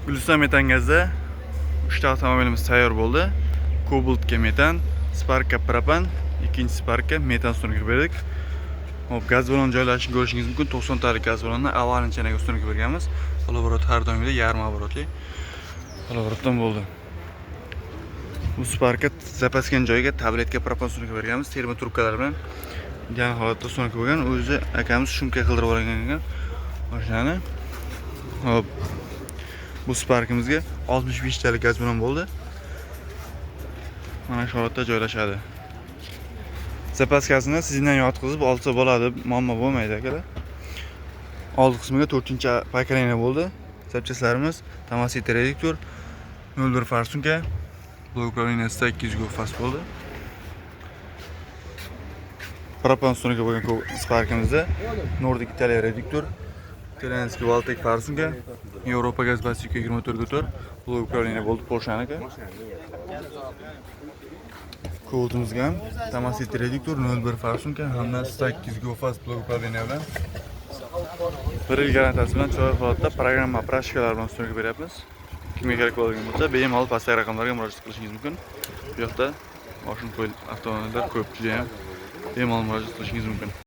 Guliston Metangazda 3 ta avtomobilimiz tayyor bo'ldi. Cobaltga metan, Sparkka propan, ikkinchi Sparkka metan установка berdik. Hop, gaz balon joylashishini ko'rishingiz mumkin. 90 talik gaz balonni аварийный chanaga установка berganmiz. Поворот har doimgidek yarim оборот li. Поворот dan bo'ldi. Bu Sparkka запаска ni joyiga tabletka propan установка berganmiz, термо trubkalar bilan. Ideal holatda установка bo'lgan. O'zi akamiz шумка qildirib olgan ekan mashinani. Hop. Bu Sparkimizga 65 talik gaz balon bo'ldi. Mana shu holatda joylashadi. Запаска sini sizdan yotqizib olsa bo'ladi, muammo bo'lmaydi, akalar. Old qismiga 4-поколение bo'ldi. Запчасть larimiz Tomasetti reduktor, 01 форсунка, блок управления 200 go fast bo'ldi. Propan установка bo'lgan Sparkimizda Nordic Italia reduktor, итальянский Valtek форсунка, Yevropa gaz basika 24 4, блок управления bo'ldi Porsche'niki. Cobaltimizga ham Tomasetti reduktor, 01 форсунка hamda 8 go fast блок управления bilan bir yil garantiyasi bilan chiroyli holatda программа, прошивка lar bilan установка beryapmiz. Kimga kerak bo'ladigan bo'lsa, bemalol pastdagi raqamlarga murojaat qilishingiz mumkin. Bu yoqda mashina qo'yil avtomobillar ko'p juda ham, bemalol murojaat qilishingiz mumkin.